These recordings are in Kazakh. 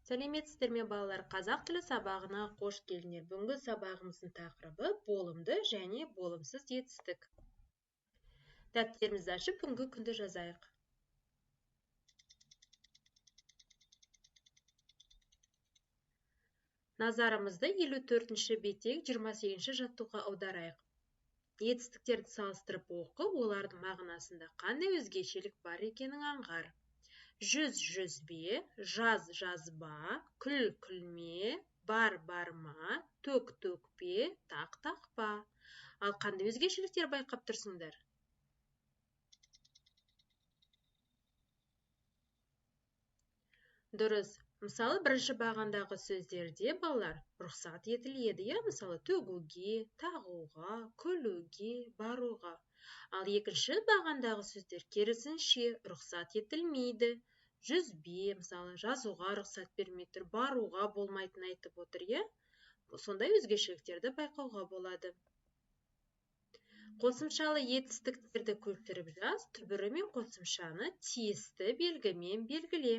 Сәлеметсіздер ме, балалар? Қазақ тілі сабағына қош келдіңдер. Бүгінгі сабағымыздың тақырыбы болымды және болымсыз етістік. Дәптерімізді ашып, бүгінгі күнді жазайық. Назарымызды 54-ші беттегі 28-ші жаттығуға аударайық. Етістіктерді салыстырып оқы, олардың мағынасында қандай өзгешелік бар екенін аңғар. Жүз жүзбе, жаз жазба, күл күлме, бар барма, төк төкпе, тақ тақпа. Ал қандай өзгешеліктер байқап тұрсыңдар? Дұрыс. Мысалы, бірінші бағандағы сөздерде балалар рұқсат етіледі, иә? Мысалы, төгуге, тағуға, күлуге, баруға. Ал екінші бағандағы сөздер керісінше рұқсат етілмейді. Жүзбе, мысалы, жазуға рұқсат бермей тұр, баруға болмайтынын айтып отыр, иә? Сондай өзгешеліктерді байқауға болады. Қосымшалы етістіктерді көшіріп жаз, түбірі мен қосымшаны тиісті белгімен белгіле.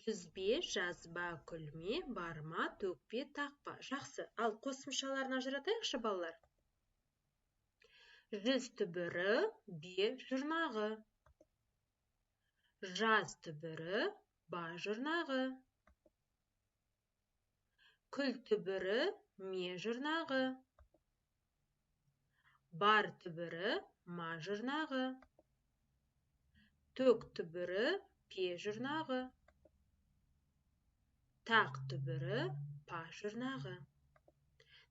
Жүзбе, жазба, күлме, барма, төкпе, тақпа. Жақсы. Ал қосымшаларын ажыратайықшы, балалар. Жүз түбірі, бе жұрнағы. Жаз түбірі, ба жұрнағы. Күл түбірі, ме жұрнағы. Бар түбірі, ма жұрнағы. Төк түбірі, пе жұрнағы. Тақ түбірі, па жұрнағы.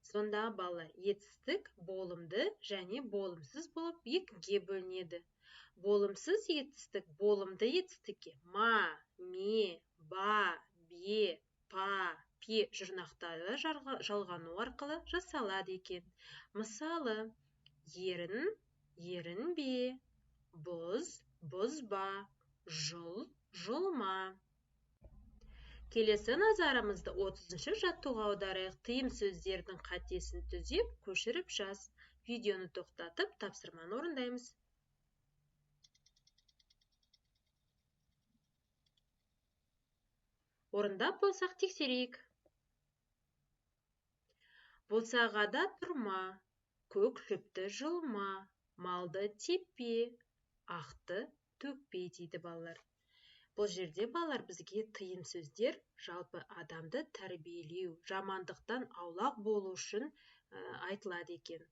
Сонда балалар, етістік болымды және болымсыз болып екіге бөлінеді. Болымсыз етістік болымды етістікке ма, ме, ба, бе, па, пе жұрнақтары жалғану арқылы жасалады екен. Мысалы, ерін, ерінбе, бұз, бұзба, жұл, жұлма. Келесі назарымызды 30-шы жаттығуға аударайық. Тыйым сөздердің қатесін түзеп, көшіріп жаз. Видеоны тоқтатып, тапсырманы орындаймыз. Орындап болсақ, тексерейік. Босағада тұрма, көк шөпті жұлма, малды теппе, ақты төкпе дейді балалар. Бұл жерде балалар бізге тыйым сөздер жалпы адамды тәрбиелеу, жамандықтан аулақ болу үшін айтылады екен.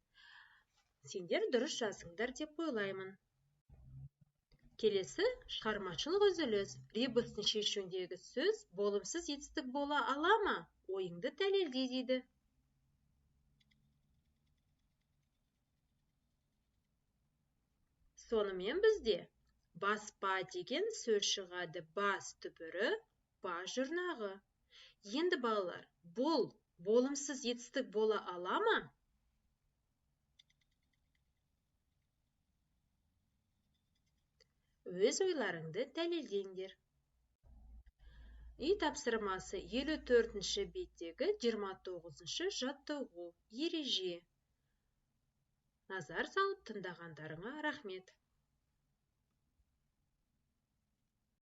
Сендер дұрыс жазыңдар деп ойлаймын. Келесі шығармашылық үзіліс. Ребустың шешуіндегі сөз болымсыз етістік бола ала ма? Ойыңды дәлелде дейді. Сонымен бізде баспа деген сөз шығады. Бас түбірі, ба жұрнағы. Енді балалар, бұл болымсыз етістік бола ала ма? Өз ойларыңды дәлелдеңдер. Үй тапсырмасы 54-ші беттегі 29-шы жаттығу. Ереже. Назар салып тыңдағандарыңа рахмет.